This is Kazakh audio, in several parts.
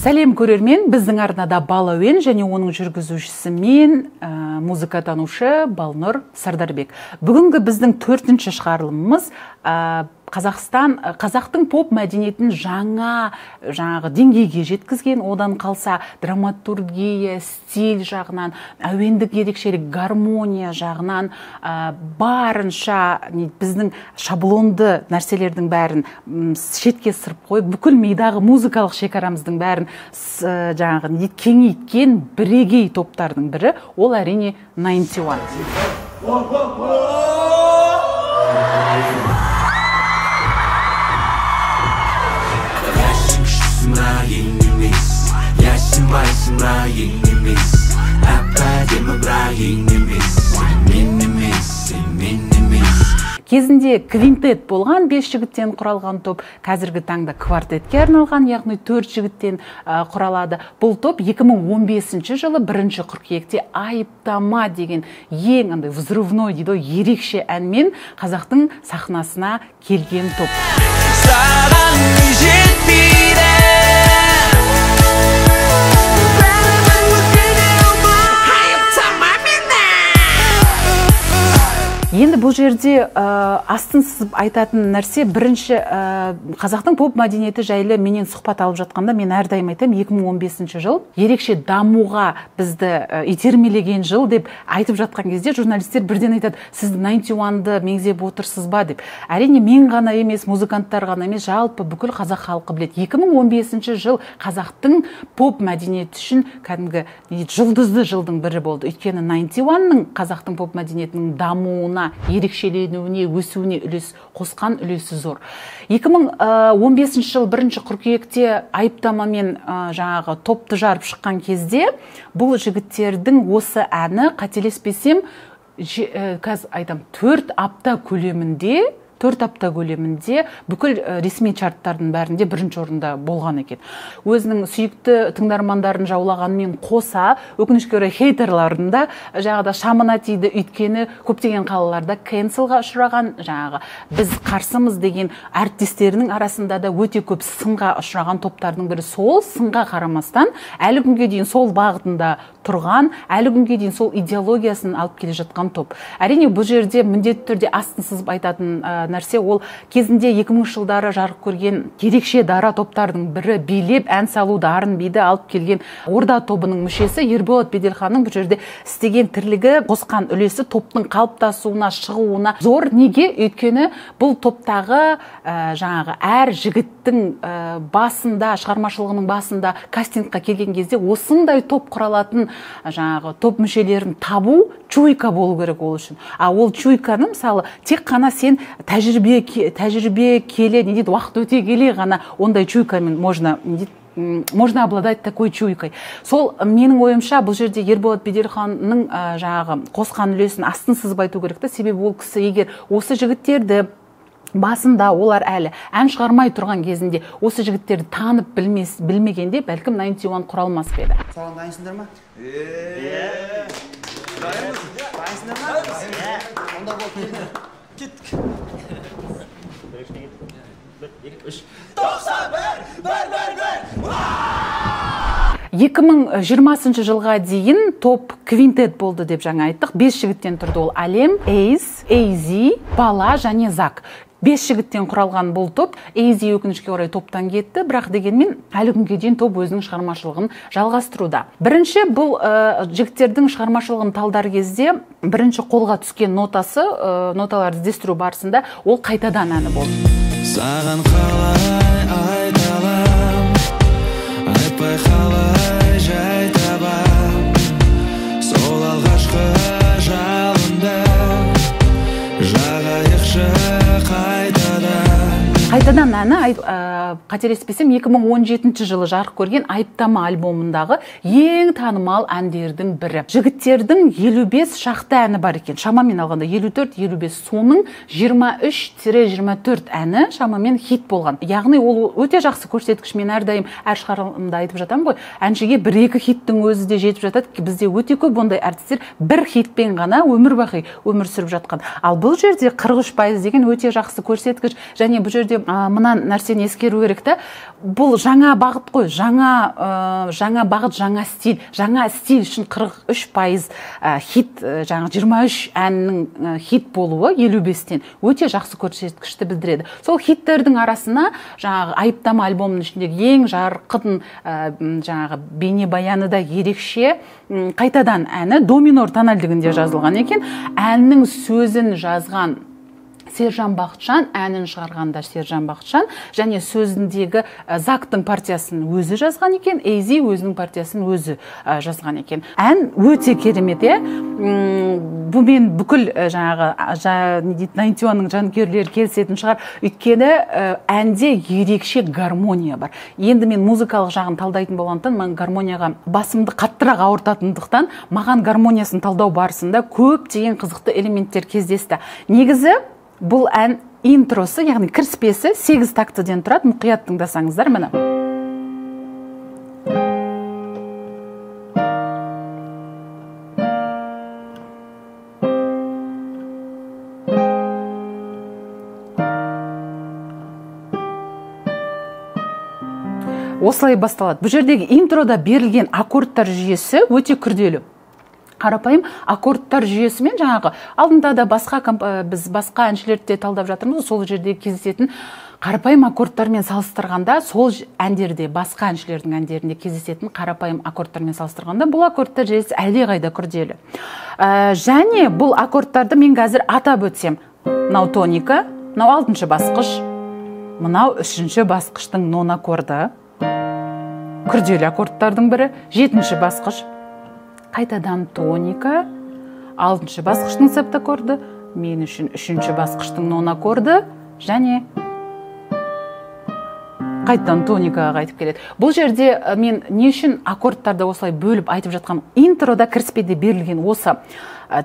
Сәлем көрермен, біздің арнада Бал әуен және оның жүргізушісі мен, музыкатанушы Балнұр Сардарбек. Бүгінгі біздің төртінші шығарылымымыз Қазақстан, қазақтың поп мәдениетін жаңағы деңгейге жеткізген, одан қалса драматургия, стиль жағынан, әуендік ерекшелік, гармония жағынан барынша біздің шаблонды нәрселердің бәрін шетке сырып қойып, бүкіл мидағы музыкалық шекарамыздың бәрін жаңағы кеңейткен бірегей топтардың бірі, ол әрине 91. Кезінде квинтет болған 5 жігіттен құралған топ, қазіргі таңда квартетке арналған, яғни 4 жігіттен құралады. Бұл топ 2015 жылы 1 қыркүйекте Айыптама деген ең андай взрывной дейді ғой, ерекше әнмен қазақтың сахнасына келген топ. Саған жетпейді. Енді бұл жерде астын сызып айтатын нәрсе, бірінші қазақтың поп мәдениеті жайлы менен сұхбат алып жатқанда мен әрдайым айтамын, 2015 жыл ерекше дамуға бізді итермелеген жыл деп айтып жатқан кезде журналистер бірден айтады, сіз 91-ды меңзеп отырсыз ба деп. Әрине мен ғана емес, музыканттар ғана емес, жалпы бүкіл қазақ халқы біледі. 2015 жыл қазақтың поп мәдениеті үшін кәдімгі жұлдызды жылдың бірі болды. Өйткені 91-ның қазақтың поп мәдениетінің дамуына, ерекшеленуіне, өсуіне үлес қосқан үлесі зор. 2015 жыл 1 қыркүйекте айыптамамен жаңағы топты жарып шыққан кезде бұл жігіттердің осы әні, қателеспесем, қазір айтам, 4 апта көлемінде 4 апта көлемінде бүкіл ресми чарттардың бәрінде бірінші орында болған екен. Өзінің сүйікті тыңдармандарын жаулағанымен қоса, өкінішке орай хейтерлардың да жаңағыда шамына тиді, өйткені көптеген қалаларда кэнселға ұшыраған, жаңағы біз қарсымыз деген әріптестерінің арасында да өте көп сынға ұшыраған топтардың бірі. Сол сынға қарамастан әлі күнге дейін сол бағытында тұрған, әлі күнге дейін сол идеологиясын алып келе жатқан топ. Әрине бұл жерде міндетті түрде астын сызып айтатын нәрсе, ол кезінде 2000 жылдары жарық көрген ерекше дара топтардың бірі, билеп ән салу дарын биді алып келген Орда тобының мүшесі Ерболат Беделханның бұл жерде істеген тірлігі, қосқан үлесі топтың қалыптасуына, шығуына зор. Неге? Өйткені бұл топтағы жаңағы әр жігіттің басында, шығармашылығының басында кастингқа келген кезде осындай топ құралатын жаңағы топ мүшелерін табу чуйка болу керек ол үшін. А ол чуйканы мысалы тек қана сен тәжірибе келе, не дейді, уақыт өте келе ғана ондай чуйкамен можно, не дейді, можно обладать такой чуйкой. Сол менің ойымша бұл жерде Ерболат Беделханның жаңағы қосқан үлесін астын сызып айту керек та, себебі ол кісі егер осы жігіттерді басында, олар әлі ән шығармай тұрған кезінде осы жігіттерді танып білмегенде бәлкім 91 құралмас па еді. Соған дайынсыңдар ма? Дайынсыңдар ма? Онда болды. Кеттік. 1, 2, 3. 91, 1, 1, 1. 2020 жылға дейін топ квинтет болды деп жаңа айттық. 5 жігіттен тұрды ол: Әлем, Эйз, Эйзи, Бала және Зак. 5 жігіттен құралған бұл топ. Эйзи өкінішке орай топтан кетті, бірақ дегенмен әлі күнге дейін топ өзінің шығармашылығын жалғастыруда. Бірінші бұл жігіттердің шығармашылығын талдар кезде бірінші қолға түскен нотасы, ноталарды іздестіру барысында ол қайтадан әні болды. Саған қалай айталам, айтпай қалай жай табам, сол алғашқы жалынды жағайықшы қайтадан. Қайтадан әні, қателеспесем, 2017 жылы жарық көрген Айыптама альбомындағы ең танымал әндердің бірі. Жігіттердің 55 шақты әні бар екен. Шамамен алғанда 54-55, соның 23-24 әні шамамен хит болған. Яғни ол өте жақсы көрсеткіш. Мен әрдайым әр шығарылымда айтып жатамын ғой, әншіге 1-2 хиттің өзі де жетіп жатады. Бізде өте көп ондай әртістер бір хитпен ғана өмір бақи өмір сүріп жатқан. Ал бұл жерде 43% деген өте жақсы көрсеткіш. Және бұл жерде Мына нәрсені ескеру керек та, бұл жаңа бағыт қой, жаңа бағыт, жаңа стиль. Жаңа стиль үшін 43% хит, жаңа 23 әннің хит болуы 55-тен өте жақсы көрсеткішті білдіреді. Сол хиттердің арасына жаңағы Айыптама альбомының ішіндегі ең жарқын жаңағы бейнебаяны да ерекше қайтадан әні до минор тональдігінде жазылған екен. Әннің сөзін жазған Сержан Бақытжан, әнін шығарғанда Сержан Бақытжан, және сөзіндегі Зактың партиясын өзі жазған екен, Эйзи өзінің партиясын өзі жазған екен. Ән өте керемет, иә? Бұл мен бүкіл жаңағы не дейді, Ninety One-ның жанкүйерлері келісетін шығар. Өйткені әнде ерекше гармония бар. Енді мен музыкалық жағын талдайтын болғандықтан, мен гармонияға басымды қаттырақ ауыртатындықтан, маған гармониясын талдау барысында көптеген қызықты элементтер кездесті. Негізі бұл ән интросы, яғни кіріспесі 8 тактіден тұрады. Мұқият тыңдасаңыздар, міне. Осылай басталады. Бұл жердегі интрода берілген аккордтар жүйесі өте күрделі. Қарапайым аккордтар жүйесімен жаңағы алдында да басқа біз басқа әншілерді де талдап жатырмыз, сол жерде кездесетін қарапайым аккордтармен салыстырғанда, сол әндерде, басқа әншілердің әндерінде кездесетін қарапайым аккордтармен салыстырғанда бұл аккордтар жүйесі әлдеқайда күрделі. Және бұл аккордтарды мен қазір атап өтсем, мынау тоника, мынау 6-шы басқыш, мынау 3-ші басқыштың нон аккорды, күрделі аккордтардың бірі, 7-ші басқыш, қайтадан тоника, 6-шы басқыштың септаккорды, мен үшін 3-ші басқыштың нон аккорды, және қайтадан тоникаға қайтып келеді. Бұл жерде мен не үшін аккордтарды осылай бөліп айтып жатқан, интрода кіріспеде берілген осы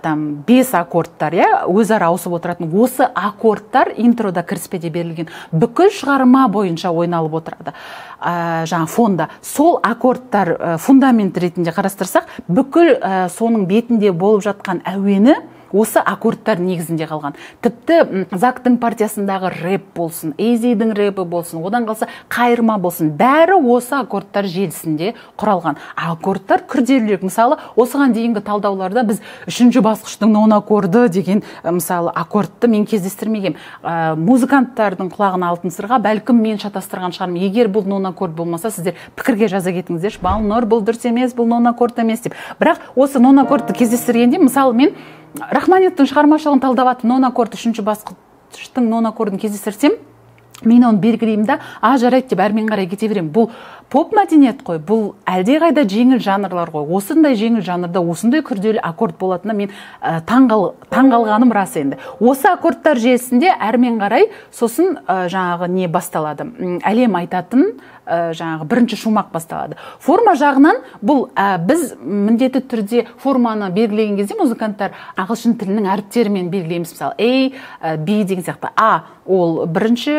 там 5 аккордтар, иә, өзара ауысып отыратын осы аккордтар интрода кіріспеде берілген бүкіл шығарма бойынша ойналып отырады. Жаңа фонда сол аккордтар фундамент ретінде қарастырсақ, бүкіл соның бетінде болып жатқан әуені осы аккордтар негізінде қалған. Тіпті Зактың партиясындағы рэп болсын, Эйзидің рэпі болсын, одан қалса қайырма болсын, бәрі осы аккордтар желісінде құралған. Аккордтар күрделірек. Мысалы, осыған дейінгі талдауларда біз 3-ші басқыштың нон аккорды деген мысалы аккордты мен кездестірмегем. Музыканттардың құлағына алтын сырға, бәлкім мен шатастырған шығармын. Егер бұл нон аккорд болмаса, сіздер пікірге жаза кетіңіздерші, Балнұр, бұл дұрыс емес, бұл нон аккорд емес деп. Бірақ осы нон аккордты кездестіргенде, мысалы, мен Рахманиновтың шығармашылығын талдап атып, нон аккорд 3-ші басқыштың нон аккордын кездестірсем, мен оны белгілеймін да, а жарайды деп әрмен қарай кете беремін. Бұл поп мәдениет қой, бұл әлдеқайда жеңіл жанрлар ғой. Осындай жеңіл жанрда осындай күрделі аккорд болатынына мен таңғалғаным рас енді. Осы аккордтар желісінде әрмен қарай сосын жаңағы не басталады? Әлем айтатын жаңағы бірінші шумақ басталады. Форма жағынан бұл біз міндетті түрде форманы белгілеген кезде музыканттар ағылшын тілінің әріптерімен белгілейміз. Мысалы, A, B деген сияқты. А ол бірінші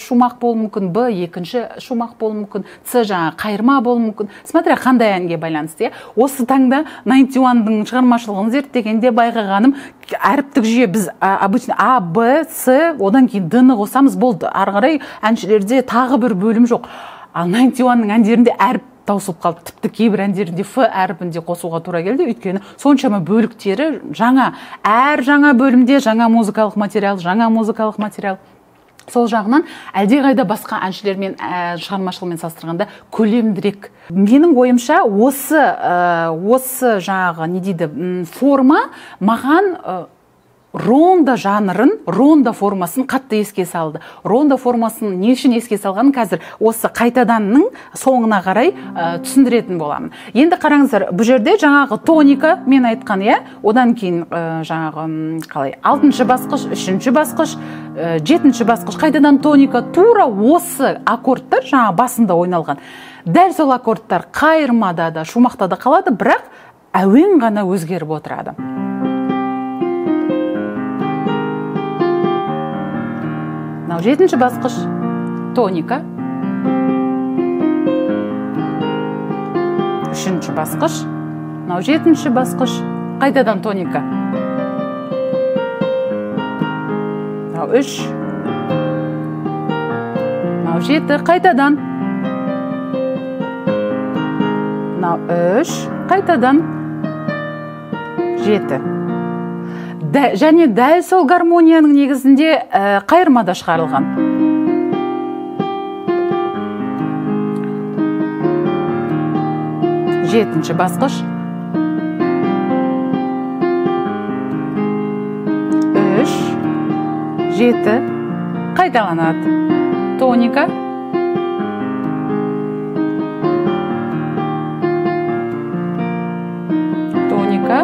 шумақ болуы мүмкін, Б екінші шумақ болуы мүмкін, С жаңағы қайырма болуы мүмкін. Смотря қандай әнге байланысты, иә. Осы таңда Ninety One-дың шығармашылығын зерттегенде байқағаным, әріптік жүйе біз обычно А, Б, С, одан кейін Д-ны қосамыз, болды. Ары қарай әншілерде тағы бір бөлім жоқ. Ал Ninety One-ның әндерінде әріп таусылып қалды. Тіпті кейбір әндерінде Ф әрпін де қосуға тура келді, өйткені соншама бөліктері жаңа. Әр жаңа бөлімде жаңа музыкалық материал, жаңа музыкалық материал. Сол жағынан әлдеқайда басқа әншілермен шығармашылығымен салыстырғанда көлемдірек. Менің ойымша осы жаңағы не дейді, форма маған рондо жанрын, рондо формасын қатты еске салды. Рондо формасын не үшін еске салғанын қазір осы қайтаданның соңына қарай түсіндіретін боламын. Енді қараңыздар, бұл жерде жаңағы тоника мен айтқан, иә, одан кейін жаңағы қалай, 6-шы басқыш, 3-ші басқыш, 7-ші басқыш, қайтадан тоника, тура осы аккордтар жаңа басында ойналған. Дәл сол аккордтар қайырмада да, шумақта да қалады, бірақ әуен ғана өзгеріп отырады. Мынау 7-ші басқыш, тоника, 3-ші басқыш, мынау 7-ші басқыш, қайтадан тоника. Мынау 3, Мынау 7, қайтадан. Мынау 3, қайтадан 7. Және дәл сол гармонияның негізінде қайырмада шығарылған. Жетінші басқыш. 3, 7, қайталанады. Тоника. Тоника.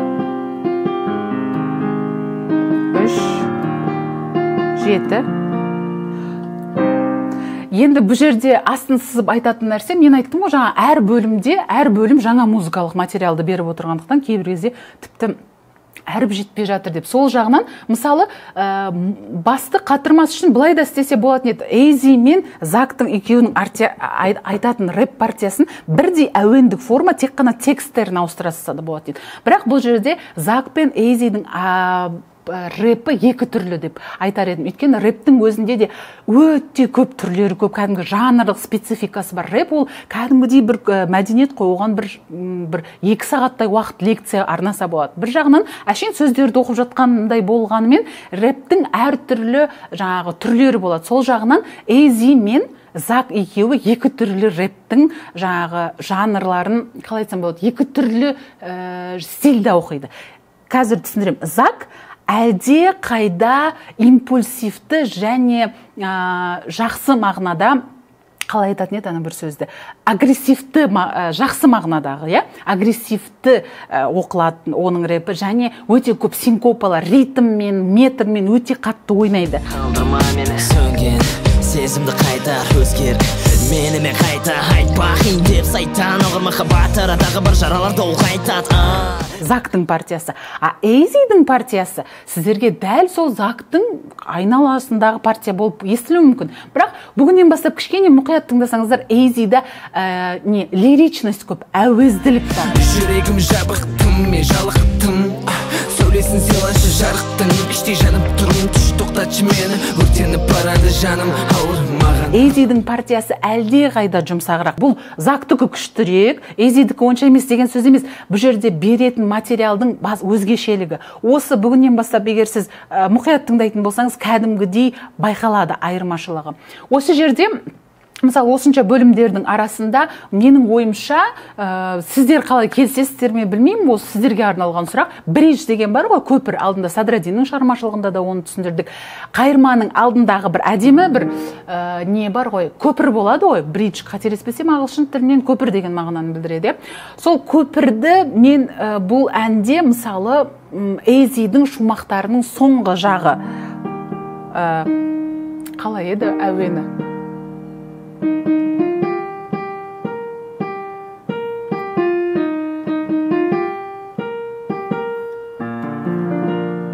3, 7. Енді бұл жерде астын сызып айтатын нәрсе, мен айттым ғой, жаңа әр бөлімде, әр бөлім жаңа музыкалық материалды беріп отырғандықтан кейбір кезде тіпті әріп жетпей жатыр деп. Сол жағынан, мысалы, басты қатырмас үшін былай да істесе болатын еді. Эйзи мен Зактың екеуінің айтатын рэп партиясын бірдей әуендік форма, тек қана тексттерін ауыстырса да болатын еді. Бірақ бұл жерде Зак пен Эйзидің рэпі екі түрлі деп айтар едім. Өйткені рэптің өзінде де өте көп түрлері көп, кәдімгі жанрлық спецификасы бар. Рэп ол кәдімгідей бір мәдениет қой, оған бір 2 сағаттай уақыт лекция арнаса болады. Бір жағынан әшейін сөздерді оқып жатқандай болғанымен рэптің әртүрлі жаңағы түрлері болады. Сол жағынан Эйзи мен Зак екеуі екі түрлі рэптің жаңағы жанрларын, қалай айтсам болады, екі түрлі стильде оқиды. Қазір түсіндіремін. Зак әлде қайда импульсивті және жақсы мағынада, қалай айтатын еді ана бір сөзді, агрессивті, жақсы мағынадағы, иә, агрессивті оқылатын оның рэпі, және өте көп синкопалар, ритммен, метрмен өте қатты ойнайды. Қалдырма мені, сөнген сезімді қайтар, өзгер менімен қайта, айтпа қиын деп сайтан, оғыр махаббат арадағы бір жараларды ұлғайтады. Зактың партиясы. А Эйзидің партиясы сіздерге дәл сол Зактың айналасындағы партия болып естілуі мүмкін. Бірақ бүгіннен бастап кішкене мұқият тыңдасаңыздар, Эйзида лиричность көп, әуезділік бар. Жүрегім жабықтым, мен жалықтым, сәулесін сыйлашы жарықтың, іштей жанып тұрмын, түш тоқтатшы мені, өртеніп барады жаным, ауыр маған. Эйзидің партиясы әлде қайда жұмсағырақ. Бұл Зактікі күштірек, Эйзидікі онша емес деген сөз емес. Бұл жерде беретін материалдың өзгешелігі. Осы бүгіннен бастап егер сіз мұқият тыңдайтын болсаңыз, кәдімгідей байқалады айырмашылығы. Осы жерде, мысалы, осынша бөлімдердің арасында менің ойымша, сіздер қалай келісесіздер ме білмеймін, осы сіздерге арналған сұрақ. Бридж деген бар ғой, көпір алдында, Садраддиннің шығармашылығында да оны түсіндірдік. Қайырманың алдындағы бір әдемі бір не бар ғой, көпір болады ғой, бридж, қателеспесем ағылшын тілінен көпір деген мағынаны білдіреді. Сол көпірді мен бұл әнде, мысалы, Эйзидің шумақтарының соңғы жағы қалай еді әуені?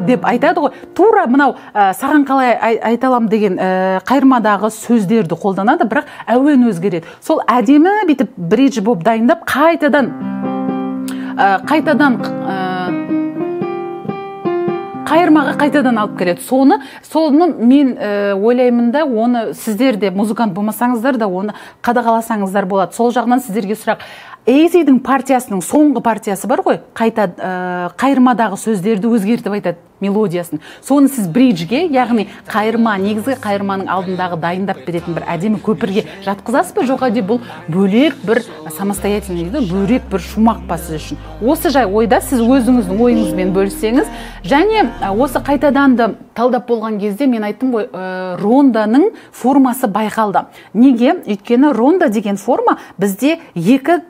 Деп айтады ғой. Тура мынау саған қалай айталам деген қайырмадағы сөздерді қолданады, бірақ әуен өзгереді. Сол әдемі бүйтіп бридж болып дайындап, қайтадан қайырмаға қайтадан алып келеді. Соны мен ойлаймын да, оны сіздер де музыкант болмасаңыздар да оны қадағаласаңыздар болады. Сол жағынан сіздерге сұрақ. Эйзидің партиясының соңғы партиясы бар ғой, қайта қайырмадағы сөздерді өзгертіп айтады мелодиясын. Соны сіз бриджге, яғни қайырма, негізгі қайырманың алдындағы дайындап беретін бір әдемі көпірге жатқызасыз ба, жоқ әлде бұл бөлек бір самостоятельный дейді, бөлек бір шумақ па сіз үшін? Осы жай ойда сіз өзіңіздің ойыңызбен бөліссеңіз. Және осы қайтаданды талдап болған кезде мен айттым ғой, ронданың формасы байқалды. Неге? Өйткені ронда деген форма бізде екі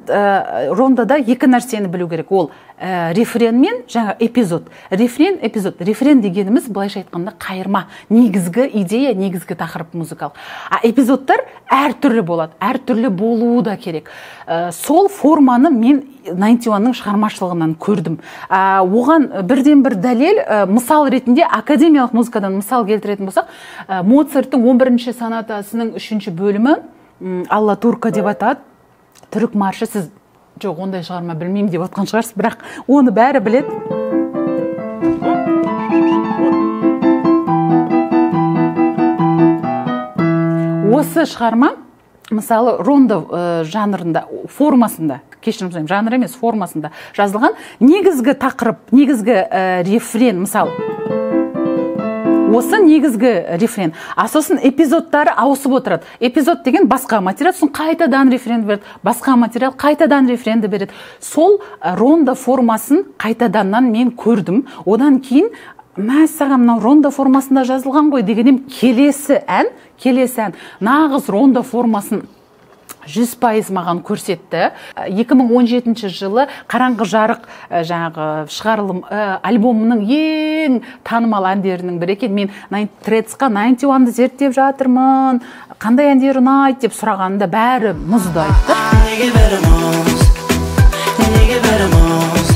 рондада екі нәрсені білу керек. Ол рефрен мен жаңа эпизод. Рефрен, эпизод. Рефрен дегеніміз былайша айтқанда қайырма, негізгі идея, негізгі тақырып музыкалық. А эпизодтар әртүрлі болады, әртүрлі болуы да керек. Сол форманы мен 91-ның шығармашылығынан көрдім. Оған бірден бір дәлел, мысал ретінде академиялық музыкадан мысал келтіретін болсақ, Моцарттың 11-ші сонатасының 3-ші бөлімі Алла Турка деп атады. Түрік маршы. Сіз жоқ, ондай шығарма білмеймін деп отқан шығарсыз, бірақ оны бәрі біледі. Осы шығарма, мысалы, рондо жанрында, формасында, кешірім сұраймын, жанр емес, формасында жазылған негізгі тақырып, негізгі рефрен, мысалы, осы негізгі рефрен. А сосын эпизодтары ауысып отырады. Эпизод деген басқа материал, сосын қайтадан рефрен береді, басқа материал қайтадан рефренді береді. Сол рондо формасын қайтаданнан мен көрдім. Одан кейін мәссаған, мынау рондо формасында жазылған ғой деген едім. Келесі ән нағыз рондо формасын 100% маған көрсетті. 2017 жылы Қараңғы жарық жаңағы шығарылым альбомының ең танымал әндерінің бірі екен. Мен Threads-қа 91-ды зерттеп жатырмын, қандай әндер ұнайды деп сұрағанда бәрі мұзды айтты. Неге бәрі мұз, неге бәрі мұз,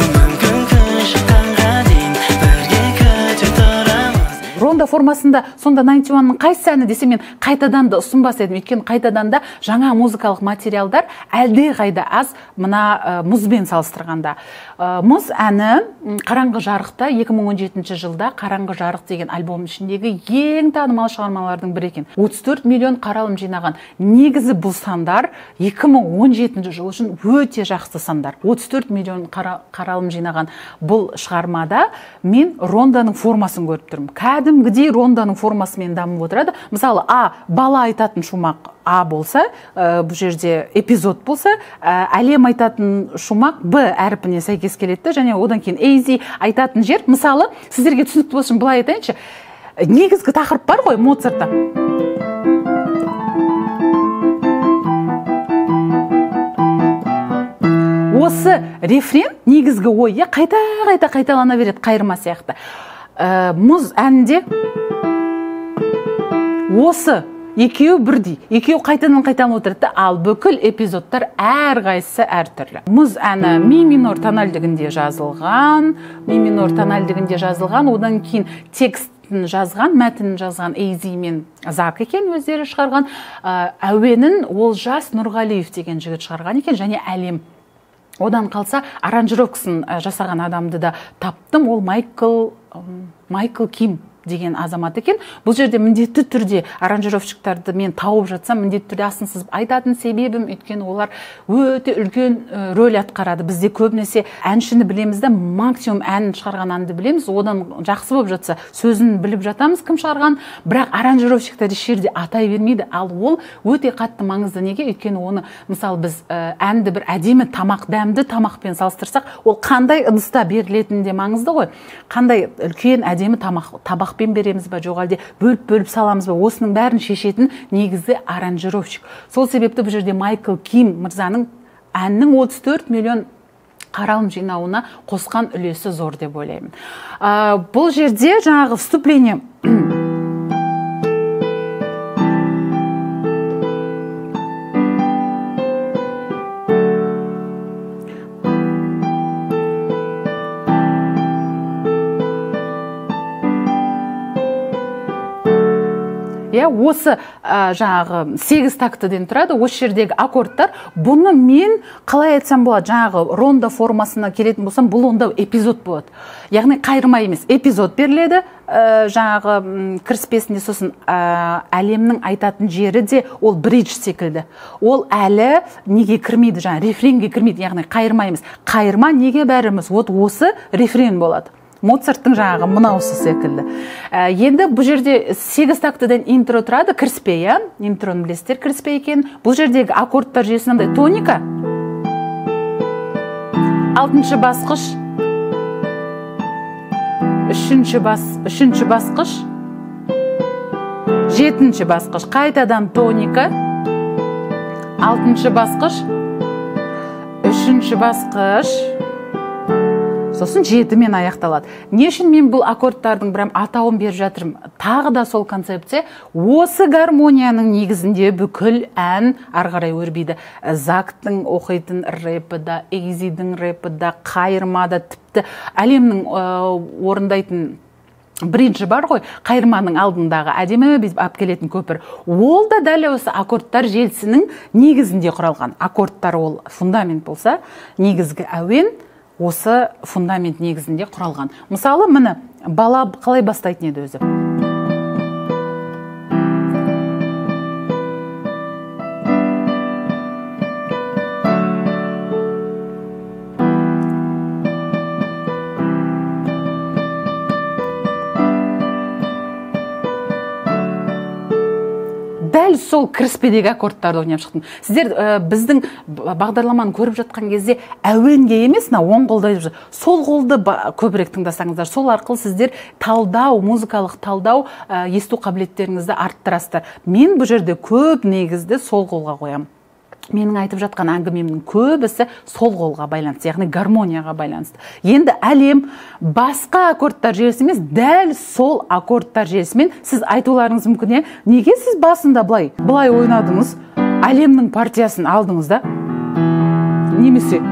мүмкін күн шыққанға дейін бірге күте тұрамыз. Рондо формасында сонда 91-ның қайсы әні десе, мен қайтадан да ұсынбас едім. Өйткені қайтадан да жаңа музыкалық материалдар әлде қайда аз мына мұзбен салыстырғанда. Мұз әні Қараңғы жарықта 2017 жылда Қараңғы жарық деген альбом ішіндегі ең танымал шығармалардың бірі екен. 34 миллион қаралым жинаған. Негізі бұл сандар 2017 жыл үшін өте жақсы сандар. 34 миллион қаралым жинаған бұл шығармада мен ронданың формасын көріп тұрмын. Кәдімгідей ронданың формасымен дамып отырады. Мысалы, А бала айтатын шумақ А болса, бұл жерде эпизод болса, әлем айтатын шумақ Б әрпіне сәйкес келеді, және одан кейін Эйзи айтатын жер. Мысалы, сіздерге түсінікті болсын былай айтайыншы. Негізгі тақырып бар ғой Моцартта. Осы рефрен, негізгі ой, қайта-қайта қайталана береді, қайырма сияқты. Мұз әнінде осы екеуі бірдей, екеуі қайтадан қайталанып отырады, ал бүкіл эпизодтар әрқайсысы әртүрлі. Мұз әні ми минор тональдігінде жазылған, ми минор тональдігінде жазылған, одан кейін текстін жазған, мәтінін жазған Эйзи мен Зак екен, өздері шығарған. Әуенін Олжас Нұрғалиев деген жігіт шығарған екен, және әлем. Одан қалса, аранжировкасын жасаған адамды да таптым, ол Майкл Ким деген азамат екен. Бұл жерде міндетті түрде аранжировщиктарды мен тауып жатсам, міндетті түрде астын сызып айтатын себебім, өйткені олар өте үлкен рөл атқарады. Бізде көбінесе әншіні білеміз де, максимум ән шығарған әнді білеміз, одан жақсы болып жатса сөзін біліп жатамыз кім шығарған, бірақ аранжировщиктер еш жерде атай бермейді. Ал ол өте қатты маңызды. Неге? Өйткені оны, мысалы, біз әнді бір әдемі тамақ, дәмді тамақпен салыстырсақ, ол қандай ыдыста берілетіні де маңызды ғой. Қандай үлкен әдемі тамақ, табақ береміз ба, жоқ әлде бөліп-бөліп саламыз ба, осының бәрін шешетін негізі аранжировщик. Сол себепті бұл жерде Майкл Ким мырзаның әннің 34 миллион қаралым жинауына қосқан үлесі зор деп ойлаймын. Бұл жерде жаңағы вступление. Осы жаңағы 8 тактіден тұрады, осы жердегі аккордтар. Бұны мен қалай айтсам болады, жаңағы рондо формасына келетін болсам, бұл онда эпизод болады. Яғни қайырма емес, эпизод беріледі, жаңағы кіріспесінде, сосын әлемнің айтатын жері де ол бридж секілді. Ол әлі неге кірмейді, жаңа рефренге кірмейді, яғни қайырма емес. Қайырма неге бәріміз, вот осы рефрен болады. Моцарттың жаңағы мынаусы секілді. Енді бұл жерде 8 тактіден интро тұрады, кіріспе, иә? Интроны білесіздер, кіріспе екен. Бұл жердегі аккордтар жүйесі мынандай: тоника, 6-шы басқыш, 3-ші басқыш, 7-ші басқыш, қайтадан тоника, 6-шы басқыш, 3-ші басқыш, сосын 7-мен аяқталады. Не үшін мен бұл аккордтардың бірам атауын беріп жатырмын? Тағы да сол концепция, осы гармонияның негізінде бүкіл ән ары қарай өрбиді. Зактың оқитын рэпі да, Эйзидің рэпі да, қайырма да, тіпті әлемнің орындайтын бриджі бар ғой, қайырманың алдындағы әдемі бүйтіп алып келетін көпір. Ол да дәл осы аккордтар желісінің негізінде құралған. Аккордтар ол фундамент болса, негізгі әуен осы фундамент негізінде құралған. Мысалы, міне, бала қалай бастайтын еді өзі? Дәл сол кіріспедегі аккордтарды ойнап шықтым. Сіздер біздің бағдарламаны көріп жатқан кезде әуенге емес, мына оң қолды айтып, сол қолды көбірек тыңдасаңыздар, сол арқылы сіздер талдау, музыкалық талдау, есту қабілеттеріңізді арттырасыздар. Мен бұл жерде көп негізді сол қолға қоямын. Менің айтып жатқан әңгімемнің көбісі сол қолға байланысты, яғни гармонияға байланысты. Енді әлем басқа аккордтар желісі емес, дәл сол аккордтар желісімен сіз айтуларыңыз мүмкін, неге сіз басында былай ойнадыңыз, әлемнің партиясын алдыңыз да, немесе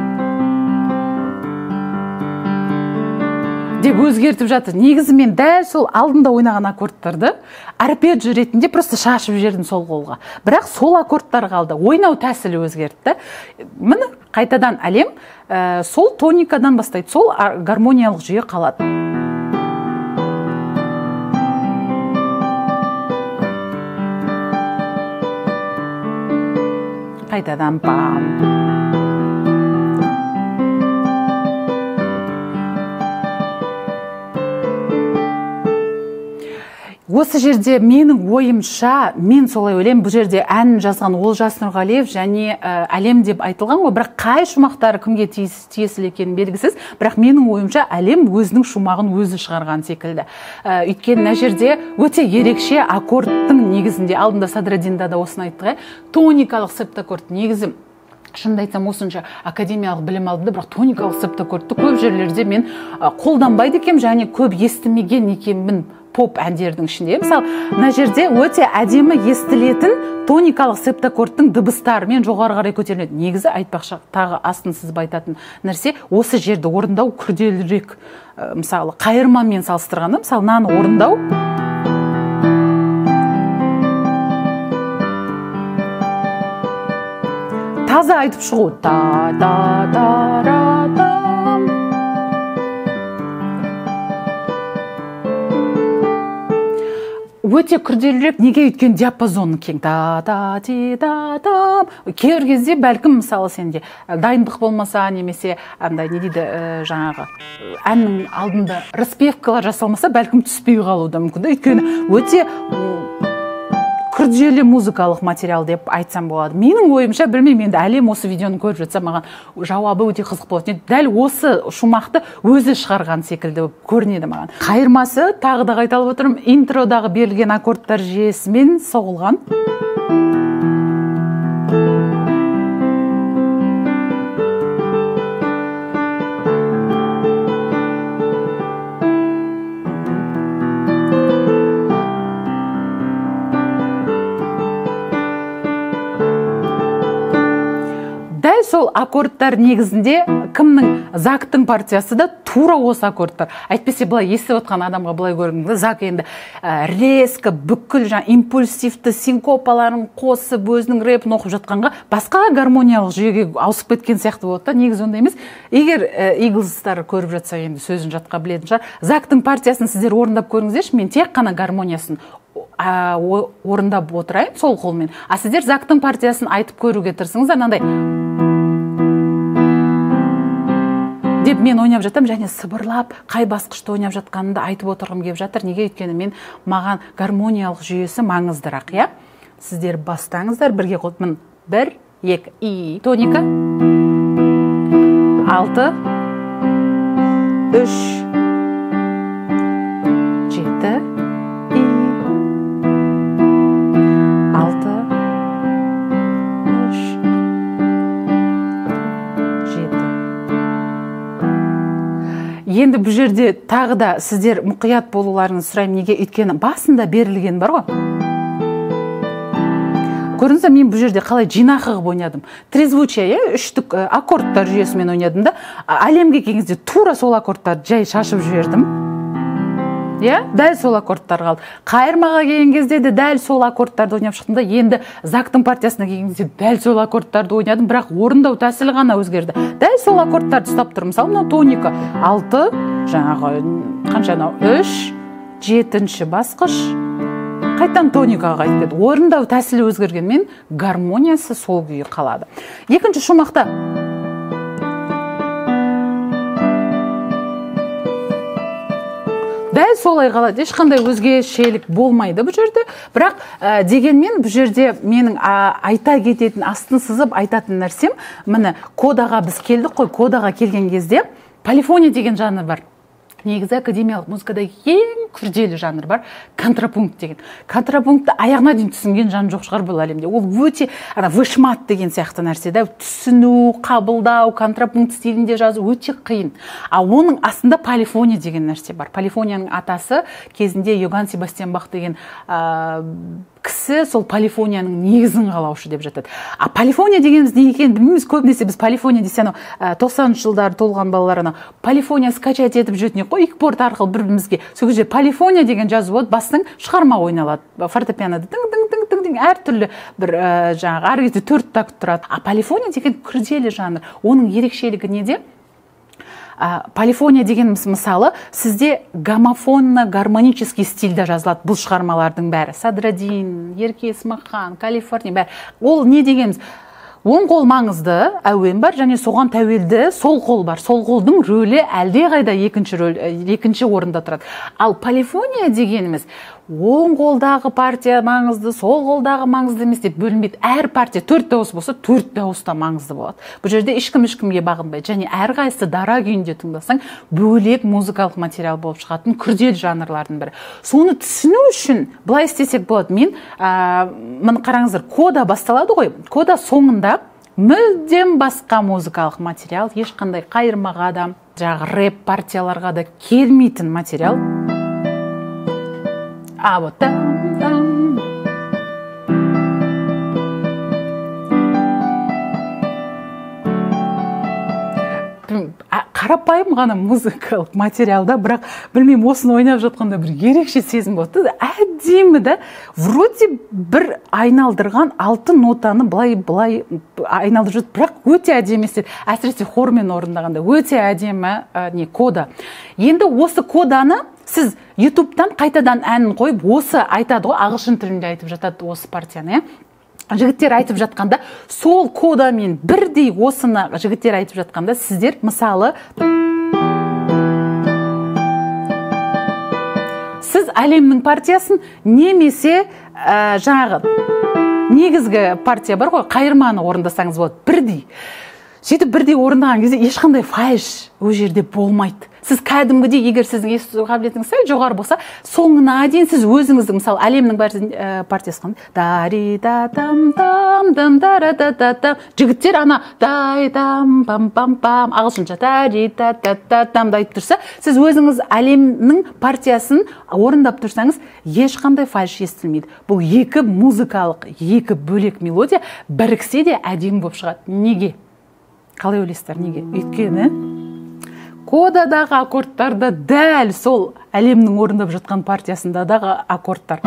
деп өзгертіп жатыр. Негізі мен дәл сол алдында ойнаған аккордтарды арпеджио ретінде просто шашып жібердім сол қолға. Бірақ сол аккордтар қалды. Ойнау тәсілі өзгертті. Міне қайтадан әлем сол тоникадан бастайды. Сол гармониялық жүйе қалады. Қайтадан пам. Осы жерде менің ойымша, мен солай ойлаймын, бұл жерде ән жазған Олжас Нұрғалиев және әлем деп айтылған ғой, бірақ қай шумақтары кімге тиесілі екені белгісіз, бірақ менің ойымша әлем өзінің шумағын өзі шығарған секілді. Өйткені мына жерде өте ерекше аккордтың негізінде, алдында Садраддинда да осыны айттық, тоникалық септаккорд негізі. Шынымды айтсам, осынша академиялық білім алдым, бірақ тоникалық септаккордты көп жерлерде мен қолданбайды екенмін және көп естімеген екенмін поп әндердің ішінде. Мысалы, мына жерде өте әдемі естілетін тоникалық септаккордтың дыбыстарымен жоғары қарай көтеріледі. Негізі айтпақшы, тағы астын сызып айтатын нәрсе, осы жерді орындау күрделірек. Мысалы, қайырмамен салыстырғанда, мысалы, мынаны орындау таза айтып шығу. Та та та ра та. Өте күрделірек, неге? Өйткені диапазон кең. Та та ти та та. Кейбір кезде бәлкім, мысалы, сенде дайындық болмаса, немесе андай не дейді, жаңағы әннің алдында распевкалар жасалмаса, бәлкім түспей қалуы да мүмкін. Өйткені өте күрделі музыкалық материал деп айтсам болады. Менің ойымша, білмеймін, енді әлем осы видеоны көріп жатса, маған жауабы өте қызық болады. Дәл осы шумақты өзі шығарған секілді көрінеді маған. Қайырмасы, тағы да қайталап отырмын, интродағы берілген аккордтар жүйесімен соғылған. Дәл сол аккордтар негізінде кімнің, Зактың партиясы да тура осы аккордтар. Әйтпесе былай естіп отқан адамға былай көрінді. Зак енді резко бүкіл жаңа импульсивті синкопаларын қосып өзінің рэпін оқып жатқанға басқа гармониялық жүйеге ауысып кеткен сияқты болады да, негізі ондай емес. Егер Иглстар көріп жатса, енді сөзін жатқа білетін шығар. Зактың партиясын сіздер орындап көріңіздерші, мен тек қана гармониясын орындап отырайын сол қолмен. А сіздер Зактың партиясын айтып көруге тырысыңыздар, мынандай деп мен ойнап жатам және сыбырлап қай басқышты ойнап жатқанымды айтып отырғым келіп жатыр. Неге? Өйткені мен маған гармониялық жүйесі маңыздырақ, иә? Сіздер бастаңыздар, бірге қойып, 1, 2, и тоника, 6, 3, 7, и 6, 3, 7. Енді бұл жерде тағы да сіздер мұқият болуларыңызды сұраймын. Неге? Өйткені басында берілген бар ғой. Көрдіңіз бе, мен бұл жерде қалай жинақы қылып ойнадым. Трезвучие, иә, үштік аккордтар жүйесімен ойнадым да. Әлемге келген кезде тура сол аккордтарды жай шашып жібердім. Иә, дәл сол аккордтар қалды. Қайырмаға келген кезде де дәл сол аккордтарды ойнап шықтым да, енді Зактың партиясына келген кезде дәл сол аккордтарды ойнадым, бірақ орындау тәсілі ғана өзгерді. Дәл сол аккордтарды ұстап тұрмын. Мысалы, мынау тоника 6, жаңағы қанша анау 3, 7-ші басқыш, қайтадан тоникаға қайтып кетті. Орындау тәсілі өзгергенмен гармониясы сол күйі қалады. Екінші шумақта Дәл солай қалады, ешқандай өзгешелік болмайды бұл жерде. Бірақ дегенмен бұл жерде менің айта кететін, астын сызып айтатын нәрсем, міне кодаға біз келдік қой, кодаға келген кезде полифония деген жанр бар. Негізі академиялық музыкада ең күрделі жанр бар, контрапункт деген. Контрапунктты аяғына дейін түсінген жан жоқ шығар бұл әлемде. Ол өте ана вышмат деген сияқты нәрсе да, түсіну, қабылдау, контрапункт стилінде жазу өте қиын. А оның астында полифония деген нәрсе бар. Полифонияның атасы кезінде Йоганн Себастьян Бах деген кісі сол полифонияның негізін қалаушы деп жатады. А полифония дегеніміз не екенін білмейміз. Көбінесе біз полифония десе анау 90-шы жылдары толған балалар анау полифония скачать етіп жүретін ек қой, икпорт арқылы бір бірімізге. Сол кезде полифония деген жазу болады, бастың шығарма ойналады. Фортепианода тың тың тың тың тың әртүрлі бір жаңағы ары кезде 4 такт тұрады. А полифония деген күрделі жанр. Оның ерекшелігі неде? Полифония дегеніміз мысалы, сізде гомофонно-гармонический стильде жазылады бұл шығармалардың бәрі. Садраддин, Ерке Есмахан, Калифорния бәрі. Ол не дегеніміз? Оң қол маңызды, әуен бар, және соған тәуелді сол қол бар. Сол қолдың рөлі әлдеқайда екінші рөл, екінші орында тұрады. Ал полифония дегеніміз оң қолдағы партия маңызды, сол қолдағы маңызды емес деп бөлінбейді. Әр партия 4 дауыс болса, 4 дауыс та маңызды болады. Бұл жерде ешкім ешкімге бағынбайды. Және әрқайсысы дара күйінде тыңдасаң, бөлек музыкалық материал болып шығатын күрделі жанрлардың бірі. Соны түсіну үшін былай істесек болады. Мен міне қараңыздар, кода басталады ғой. Кода соңында мүлдем басқа музыкалық материал, ешқандай қайырмаға да, жаңағы рэп партияларға да келмейтін материал. А вот там, там. Қарапайым ғана музыкалық материалда, бірақ білмеймін, осыны ойнап жатқанда бір ерекше сезім болды. Әдемі да, вроде бір айналдырған 6 нотаны былай-былай айналдырып жатыр, бірақ өте әдемі естіледі. Әсіресе хормен орындағанда өте әдемі не кода. Енді осы коданы сіз YouTube'тан қайтадан әнін қойып, осы айтады ғой, ағылшын тілінде айтып жатады осы партияны, иә? Жігіттер айтып жатқанда, сол кодамен бірдей осыны жігіттер айтып жатқанда, сіздер мысалы сіз әлемнің партиясын немесе жаңағы негізгі партия бар ғой, қайырманы орындасаңыз болады бірдей. Сөйтіп бірдей орындаған кезде ешқандай фальш ол жерде болмайды. Сіз кәдімгідей, егер сіздің есту қабілетіңіз сәл жоғары болса, соңына дейін сіз өзіңіздің, мысалы, әлемнің партиясы қандай? Дари да там там дам дара да да там. Жігіттер ана дай там пам пам пам ағылшынша дари да да да там да айтып тұрса, сіз өзіңіз әлемнің партиясын орындап тұрсаңыз, ешқандай фальш естілмейді. Бұл екі музыкалық, екі бөлек мелодия біріксе де әдемі болып шығады. Неге? Қалай ойлайсыздар, неге? Өйткені кодадағы аккордтарда дәл сол әлемнің орындап жатқан партиясындағы аккордтар.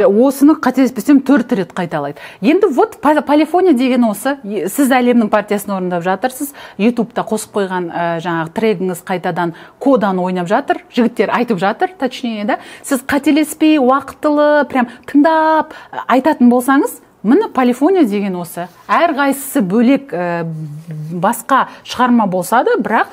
Осыны қателеспесем 4 рет қайталайды. Енді вот полифония деген осы. Сіз әлемнің партиясын орындап жатырсыз. YouTube'та қосып қойған жаңағы трегіңіз қайтадан коданы ойнап жатыр. Жігіттер айтып жатыр, точнее, да. Сіз қателеспей, уақытылы, прям тыңдап айтатын болсаңыз, міне полифония деген осы. Әрқайсысы бөлек басқа шығарма болса да, бірақ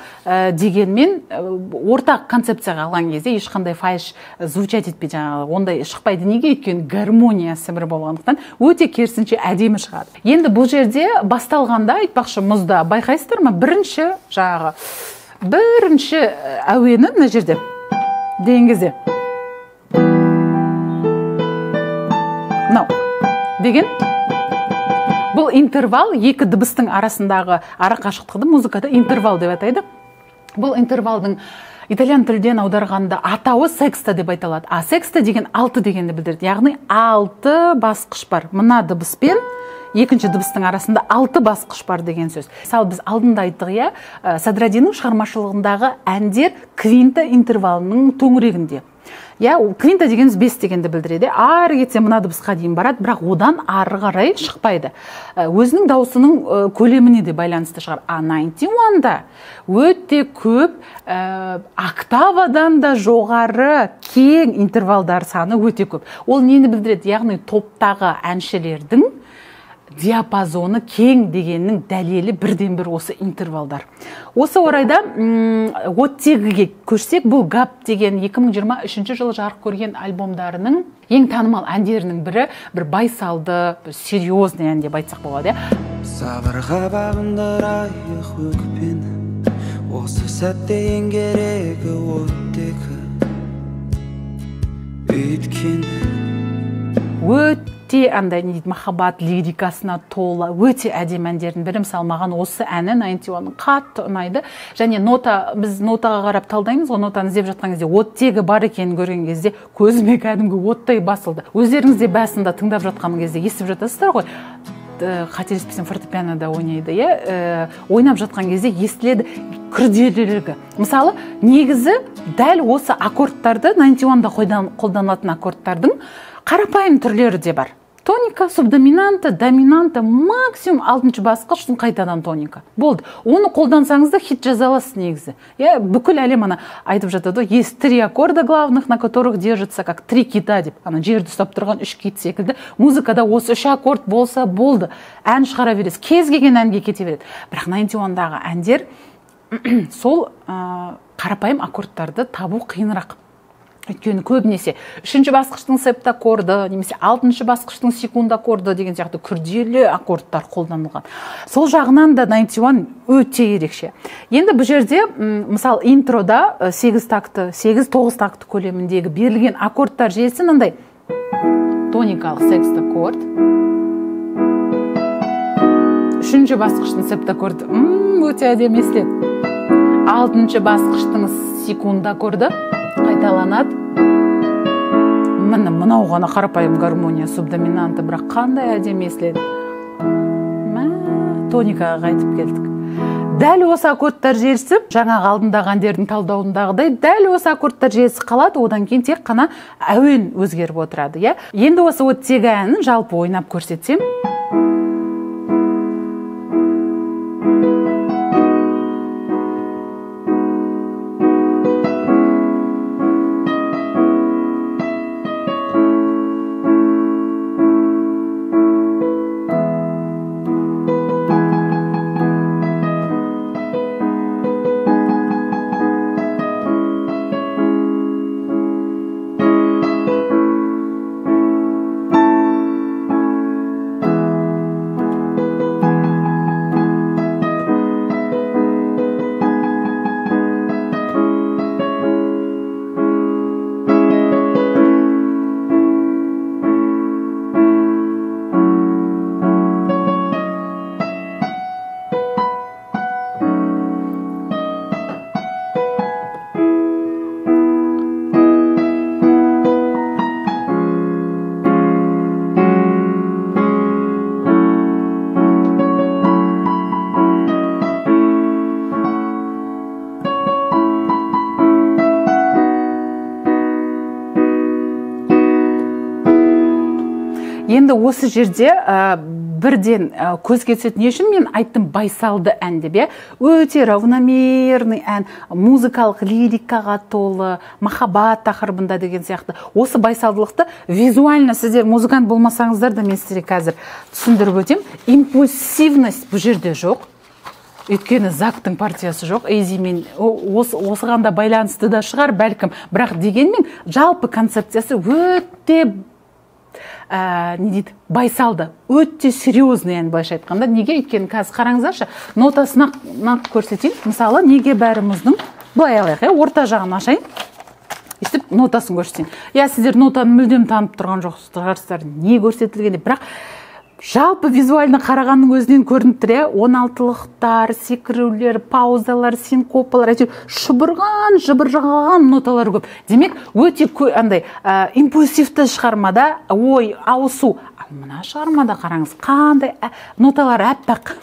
дегенмен ортақ концепцияға алған кезде ешқандай фальш звучать етпей, жаңағы ондай шықпайды. Неге? Өйткені гармониясы бір болғандықтан өте керісінше әдемі шығады. Енді бұл жерде басталғанда, айтпақшы, мұзда байқайсыздар ма? Бірінші жаңағы бірінші әуені мына жерде деген кезде мынау деген бұл интервал, екі дыбыстың арасындағы арақашықтықты музыкада интервал деп атайды. Бұл интервалдың итальян тілден аударғанда атауы секста деп айталады. А секста деген 6 дегенді білдіреді. Яғни 6 басқыш бар. Мына дыбыспен екінші дыбыстың арасында 6 басқыш бар деген сөз. Мысалы, біз алдында айттық, иә, Садраддиннің шығармашылығындағы әндер квинта интервалының төңірегінде. Иә, квинта дегеніміз 5 дегенді білдіреді. Ары кетсе мына дыбысқа дейін барады, бірақ одан ары қарай шықпайды. Өзінің дауысының көлеміне де байланысты шығар. А 91-да өте көп октавадан да жоғары кең интервалдар саны өте көп. Ол нені білдіреді? Яғни топтағы әншілердің диапазоны кең дегеннің дәлелі бірден бір осы интервалдар. Осы орайда оттегіге көшсек, бұл Гап деген 2023 жылы жарық көрген альбомдарының ең танымал әндерінің бірі, бір байсалды, бір серьезный ән деп айтсақ болады. Сабырға бағындырайық өкпені, осы сәтте ең керегі оттегі. Өйткені өте андай не дейді, махаббат лирикасына тола өте әдемі әндердің бірі. Мысалы, маған осы әні 91-ның қатты ұнайды. Және нота, біз нотаға қарап талдаймыз ғой, нотаны іздеп жатқан кезде оттегі бар екенін көрген кезде көзіме кәдімгі оттай басылды. Өздеріңіз де басында тыңдап жатқан кезде естіп жатасыздар ғой, қателеспесем фортепианода ойнайды, иә, ойнап жатқан кезде естіледі күрделілігі. Мысалы, негізі дәл осы аккордтарды 91-да қолданылатын аккордтардың қарапайым түрлері де бар. Тоника, субдоминанта, доминанта, максимум 6-шы басқыш, сосын қайтадан тоника. Болды. Оны қолдансаңыз да хит жаза аласыз негізі. Иә, бүкіл әлем ана айтып жатады, есть три аккорда главных, на которых держится, как три кита деп. Ана жерді ұстап тұрған үш кит секілді. Музыкада осы үш аккорд болса болды. Ән шығара бересіз. Кез келген әнге кете береді. Бірақ 91-дағы әндер сол қарапайым аккордтарды табу қиынырақ. Өйткені көбінесе 3-ші басқыштың септаккорды немесе 6-шы басқыштың секундаккорды деген сияқты күрделі аккордтар қолданылған. Сол жағынан да 91 өте ерекше. Енді бұл жерде, мысалы, интрода 8 такты, 8-9 такты көлеміндегі берілген аккордтар желісі мынандай: тоникалық секстаккорд, 3-ші басқыштың септаккорды, өте әдемі естіледі. 6-шы басқыштың секундаккорды қайталанады. Міне, мынау ғана қарапайым гармония субдоминанты, бірақ қандай әдемі естіледі. Тоникаға қайтып келдік. Дәл осы аккордтар желісі, жаңағы алдындағы әндердің талдауындағыдай, дәл осы аккордтар желісі қалады, одан кейін тек қана әуен өзгеріп отырады, иә. Енді осы оттегі әнін жалпы ойнап көрсетсем. Енді осы жерде бірден көзге түседі. Не үшін мен айттым байсалды ән деп, иә? Өте равномерный ән, музыкалық лирикаға толы, махаббат тақырыбында деген сияқты. Осы байсалдылықты визуально сіздер музыкант болмасаңыздар да мен сіздерге қазір түсіндіріп өтем. Импульсивность бұл жерде жоқ. Өйткені Зактың партиясы жоқ, Эйзимен осыған да байланысты да шығар бәлкім. Бірақ дегенмен жалпы концепциясы өте не дейді, байсалды, өте серьезный ән былайша айтқанда. Неге? Өйткені қазір қараңыздаршы, нотасын нақ көрсетейін. Мысалы, неге бәріміздің былай алайық, орта жағын ашайын, өйстіп нотасын көрсетейін. Я, сіздер нотаны мүлдем танып тұрған жоқсыздар, не көрсетілген деп, бірақ жалпы визуально қарағанның өзінен көрініп тұр, иә, 16-лықтар, секірулер, паузалар, синкопалар, әйтеуір шұбырған, жыбыржаған ноталар көп. Демек, өте андай импульсивті шығармада ой ауысу. Ал мына шығармада қараңыз, қандай ноталар аппақ.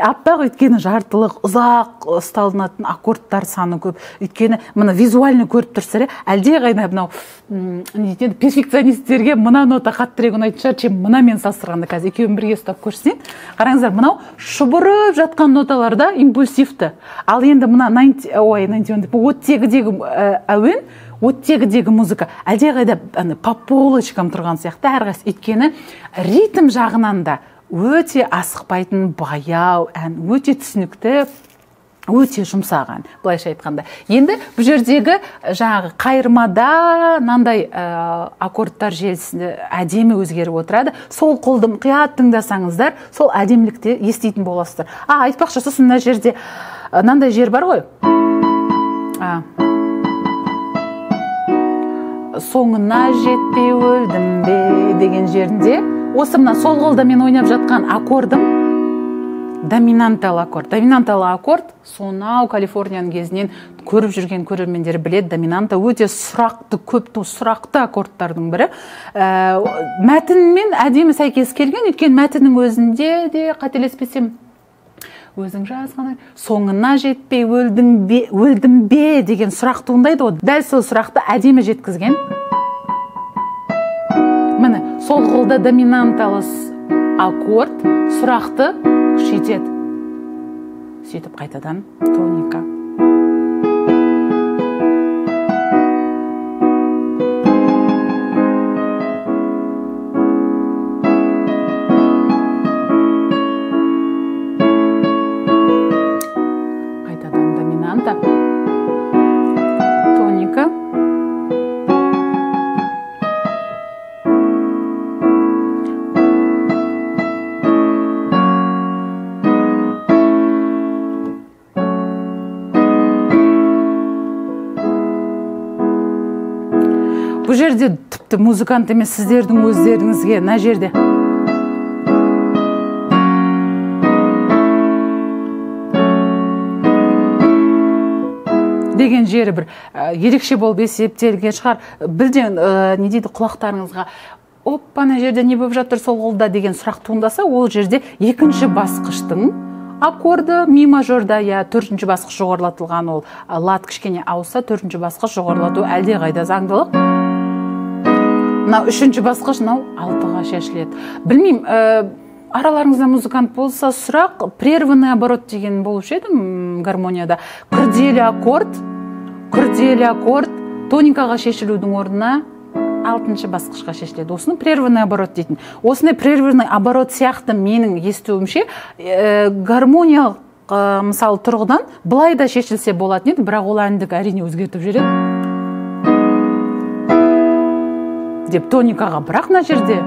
Аппақ өйткені жартылық, ұзақ ұсталынатын аккордтар саны көп. Өйткені мына визуально көріп тұрсыздар, әлде қайда мынау не дейді, перфекционистерге мына нота қаттырақ ұнайтын шығар, чем мынамен салыстырғанда. Қазір екеуін бірге ұстап көрсетейін. Қараңыздар, мынау шұбырып жатқан ноталарда импульсивті. Ал енді мына оттегідегі әуен, оттегідегі музыка әлде қайда по полочкам тұрған сияқты әрқайсысы. Өйткені ритм жағынан да өте асықпайтын баяу ән, өте түсінікті, өте жұмсақ ән, былайша айтқанда. Енді бұл жердегі жаңағы қайырмада мынандай аккордтар желісі әдемі өзгеріп отырады. Сол қолды мұқият тыңдасаңыздар, сол әдемілікті еститін боласыздар. Айтпақшы, сосын мына жерде мынандай жер бар ғой. Соңына жетпей өлдім бе деген жерінде осы мына сол қолда мен ойнап жатқан аккордым доминанталы аккорд. Доминанталы аккорд сонау Калифорнияның кезінен көріп жүрген көрермендер біледі. Доминанта өте сұрақты, көп сұрақты аккордтардың бірі. Мәтінмен әдемі сәйкес келген, өйткені мәтіннің өзінде де қателеспесем өзің жазған соңына жетпей өлдім бе деген сұрақ туындайды ғой. Дәл сол сұрақты әдемі жеткізген. Міне, сол қолда доминанталы аккорд сұрақты күшейтеді. Сөйтіп қайтадан тоника. Қайтадан доминанта. Тоника. Бұл жерде тіпті музыкант емес, сіздердің өздеріңізге мына жерде деген жері бір ерекше болып есептелген шығар. Бірден не дейді, құлақтарыңызға оппа, мына жерде не болып жатыр сол қолда деген сұрақ туындаса, ол жерде екінші басқыштың аккорды ми мажорда, я төртінші басқыш жоғарылатылған, ол лад кішкене ауысса, төртінші басқыш жоғарылату әлде қайда заңдылық. Мынау үшінші басқыш, мынау алтыға шешіледі. Білмеймін, араларыңызда музыкант болса сұрақ, прерванный оборот деген болушы еді гармонияда. Күрделі аккорд тоникаға шешілудің орнына алтыншы басқышқа шешіледі. Осыны прерванный оборот дейтін. Осындай прерванный оборот сияқты менің естуімше, гармониялық мысалы тұрғыдан былай да шешілсе болатын еді, бірақ ол әндік әрине өзгертіп жібереді деп тоникаға, бірақ мына жерде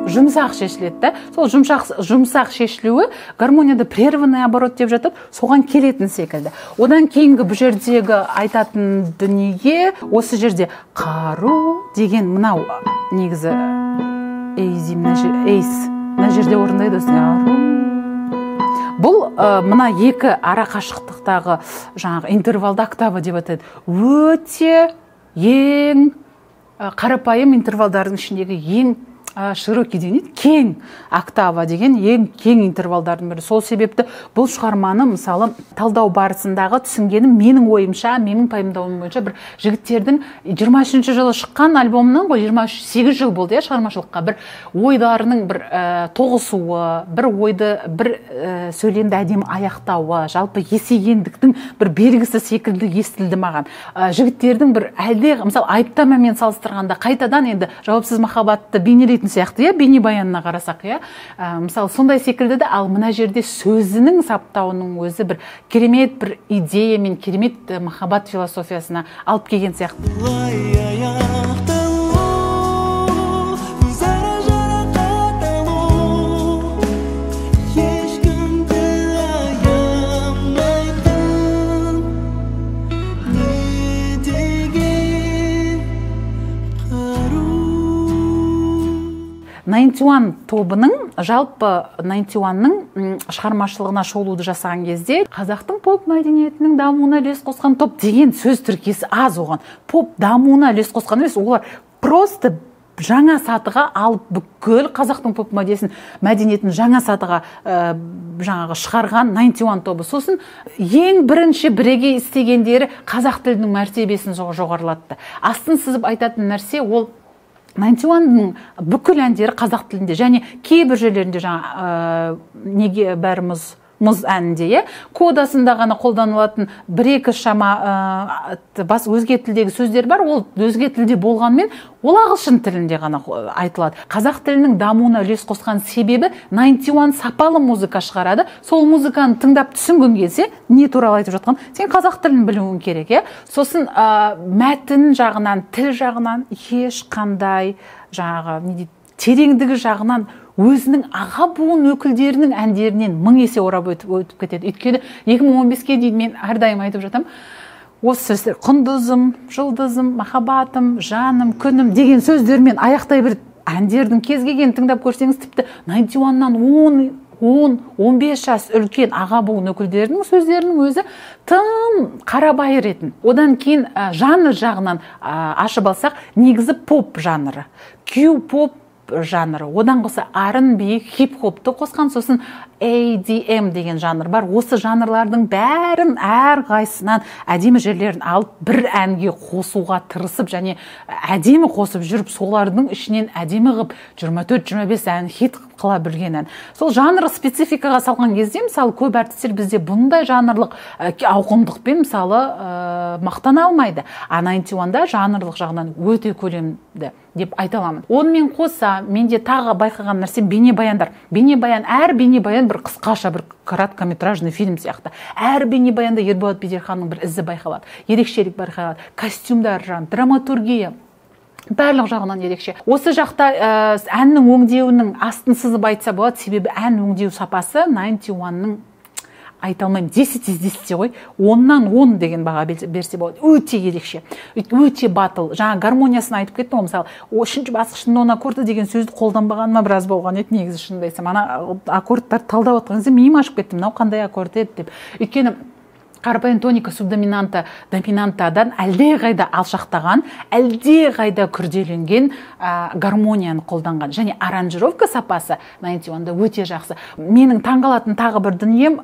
жұмсақ шешіледі да. Сол жұмсақ шешілуі гармонияда прерванный оборот деп жатады, соған келетін секілді. Одан кейінгі бұл жердегі айтатын дүние, осы жерде қару деген мынау негізі эйз, мына жерде орындайды осыны. Бұл мына екі ара қашықтықтағы жаңағы интервалды октава деп атайды. Өте ең қарапайым интервалдардың ішіндегі ең широкий деген, кең октава деген ең кең интервалдардың бірі. Сол себепті бұл шығарманы мысалы талдау барысындағы түсінгенім, менің ойымша, менің пайымдауым бойынша бір жігіттердің 23 жылы шыққан альбомынан ғой, 28 жыл болды шығармашылыққа, бір ойларының бір тоғысуы, бір ойды, бір сөйлемді әдемі аяқтауы, жалпы есейгендіктің бір белгісі секілді естілді маған. Жігіттердің бір әлде, мысалы айыптамамен салыстырғанда қайтадан енді жауапсыз махаббатты бейнелейтін сияқты, бейнебаянына қарасақ, мысалы сондай секілді де. Ал мына жерде сөзінің саптауының өзі бір керемет бір идея мен керемет махаббат философиясына алып келген сияқты. Ninety One тобының, жалпы Ninety One-ның шығармашылығына шолуды жасаған кезде қазақтың поп мәдениетінің дамуына үлес қосқан топ деген сөз тіркесі аз оған. Поп дамуына үлес қосқан емес, олар просто Жаңа сатыға алып, бүкіл қазақтың поп мәдениетін жаңа сатыға жаңағы шығарған 91 тобы. Сосын ең бірінші бірегей істегендері қазақ тілінің мәртебесін жоғарылатты. Астын сызып айтатын нәрсе, ол 91-ның бүкіл әндері қазақ тілінде және кейбір жерлерінде жаңа «Неге бәріміз мұз» әнінде, иә, кодасында ғана қолданылатын бір екі шама бас өзге тілдегі сөздер бар. Ол өзге тілде болғанмен, ол ағылшын тілінде ғана айтылады. Қазақ тілінің дамуына үлес қосқан себебі, 91 сапалы музыка шығарады. Сол музыканы тыңдап, түсінгің келсе, не туралы айтып жатқан, сен қазақ тілін білуің керек, иә. Сосын мәтін жағынан, тіл жағынан, ешқандай жаңағы не дейді, тереңдігі жағынан өзінің аға буын өкілдерінің әндерінен мың есе орап өтіп кетеді. Өйткені 2015-ке дейін мен әрдайым айтып жатамын осы сөздер: құндызым, жұлдызым, махаббатым, жаным, күнім деген сөздермен аяқтай бір әндердің кез келгенін тыңдап көрсеңіз, тіпті 91-нан 10 10 15 жас үлкен аға буын өкілдерінің сөздерінің өзі тым қарабайыр етін. Одан кейін жанр жағынан ашып алсақ, негізі поп жанры, Q-поп жанры, одан қоса R&B, хип-хопты қосқан, сосын EDM деген жанр бар. Осы жанрлардың бәрін, әрқайсысынан әдемі жерлерін алып, бір әнге қосуға тырысып және әдемі қосып жүріп, солардың ішінен әдемі қылып 24-25 ән хит қыла білген ән. Сол жанр спецификаға салған кезде, мысалы, көп әртістер бізде бұндай жанрлық ауқымдықпен, мысалы, мақтана алмайды. А 91-да жанрлық жағынан өте көлемді деп айта аламын. Онымен қоса менде тағы байқаған нәрсем — бейнебаяндар. Бейнебаян, әр бейнебаян бір қысқаша, бір короткометражный фильм сияқты. Әр бейнебаянда Ерболат Беделханның бір ізі байқалады, ерекшелік байқалады. Костюмдар жағынан, драматургия, барлық жағынан ерекше. Осы жақта әннің өңдеуінің астын сызып айтса болады, себебі ән өңдеу сапасы 91-ның, айта алмаймын, 10 из 10 ғой, 10-нан 10 деген баға берсе болады. Өте ерекше, өте батыл. Жаңа гармониясын айтып кеттім ғой. Мысалы, үшінші басқыштың нон аккорды деген сөзді қолданбағаныма біраз болған еді негізі. Шынымды айтсам, ана аккордтарды талдап жатқан кезде миым ашып кетті, мынау қандай аккорд еді деп. Өйткені қарапайым тоника, субдоминанта, доминантадан әлдеқайда алшақтаған, әлдеқайда күрделенген гармонияны қолданған және аранжировка сапасы 91-да өте жақсы. Менің таңғалатын тағы бір дүнием,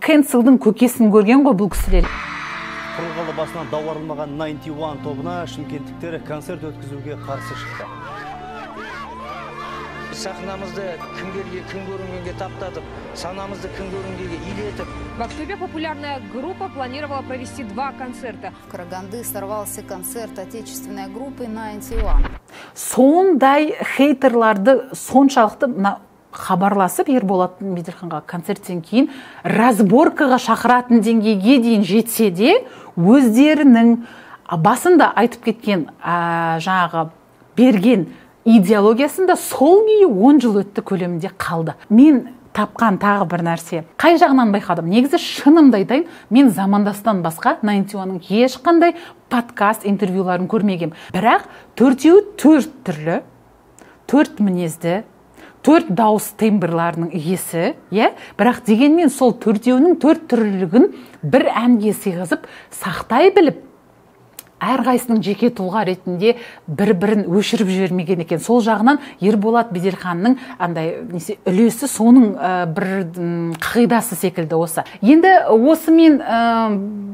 cancel-дың көкесін көрген ғой бұл кісілер. Құрылғалы басынан дау арылмаған 91 тобына шымкенттіктер концерт өткізуге қарсы шықты. Сахнамызды кімдерге, кім көрінгенге таптатып, санамызды кім көрінгенге илетіп. В Актобе популярная группа планировала провести два концерта. В Караганды сорвался концерт отечественной группы 91. Сондай хейтерларды соншалықты мына хабарласып, Ерболат Беделханға концерттен кейін разборкаға шақыратын деңгейге дейін жетсе де, өздерінің басында айтып кеткен жаңағы берген идеологиясында сол күйі 10 жыл өтті, көлемінде қалды. Мен тапқан тағы бір нәрсе, қай жағынан байқадым? Негізі, шынымды айтайын, мен «Замандастан» басқа 91-ның ешқандай подкаст, интервьюларын көрмегем. Бірақ төртеуі төрт түрлі, төрт мінезді, төрт дауыс тембрларының иесі, иә. Бірақ дегенмен сол төртеуінің төрт түрлілігін бір әнге сыйғызып, сақтай біліп, әрқайсының жеке тұлға ретінде бір бірін өшіріп жібермеген екен. Сол жағынан Ерболат Беделханның андай несе, үлесі соның бір қағидасы секілді осы. Енді осымен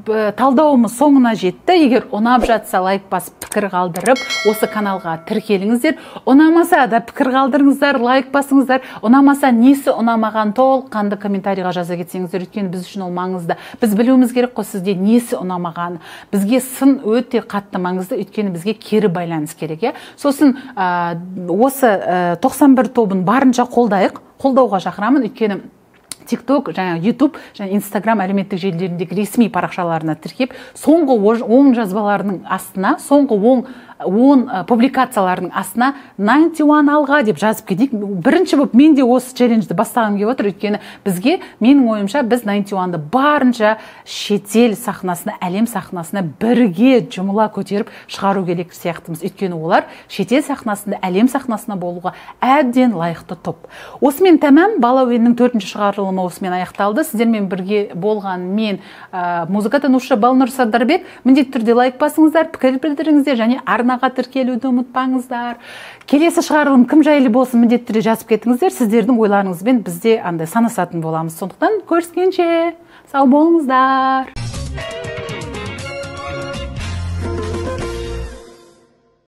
талдауымыз соңына жетті. Егер ұнап жатса, лайк басып, пікір қалдырып, осы каналға тіркеліңіздер. Ұнамаса да пікір қалдырыңыздар, лайк басыңыздар. Ұнамаса, несі ұнамаған, толыққанды комментарийға жаза кетсеңіздер, өйткені біз үшін ол маңызды. Біз білуіміз керек қой сізде несі ұнамағаны. Бізге сын өте қатты маңызды, өйткені бізге кері байланыс керек, иә. Сосын осы 91 тобын барынша қолдайық, қолдауға шақырамын, өйткені ТикТок және Ютуб және Инстаграм әлеуметтік желілеріндегі ресми парақшаларына тіркеп, соңғы 10 жазбаларының астына, соңғы 10 публикацияларының астына «91 алға» деп жазып кетейік. Бірінші болып мен де осы челленджді бастағым келіп отыр, өйткені бізге, менің ойымша, біз 91-ды барынша шетел сахнасына, әлем сахнасына бірге жұмыла көтеріп шығару керек сияқтымыз, өйткені олар шетел сахнасында, әлем сахнасына болуға әбден лайықты топ. Осымен тәмам. «Бала әуенінің» төртінші шығарылымы осымен аяқталды. Сіздермен бірге болған мен, музыкатанушы Балнұр Сардарбек. Міндетті түрде лайк басыңыздар, пікір білдіріңіздер және арнайы Арнаға тіркелуді ұмытпаңыздар. Келесі шығарылым кім жайлы болсын, міндетті түрде жазып кетіңіздер. Сіздердің ойларыңызбен бізде андай санасатын боламыз. Сондықтан көріскенше сау болыңыздар.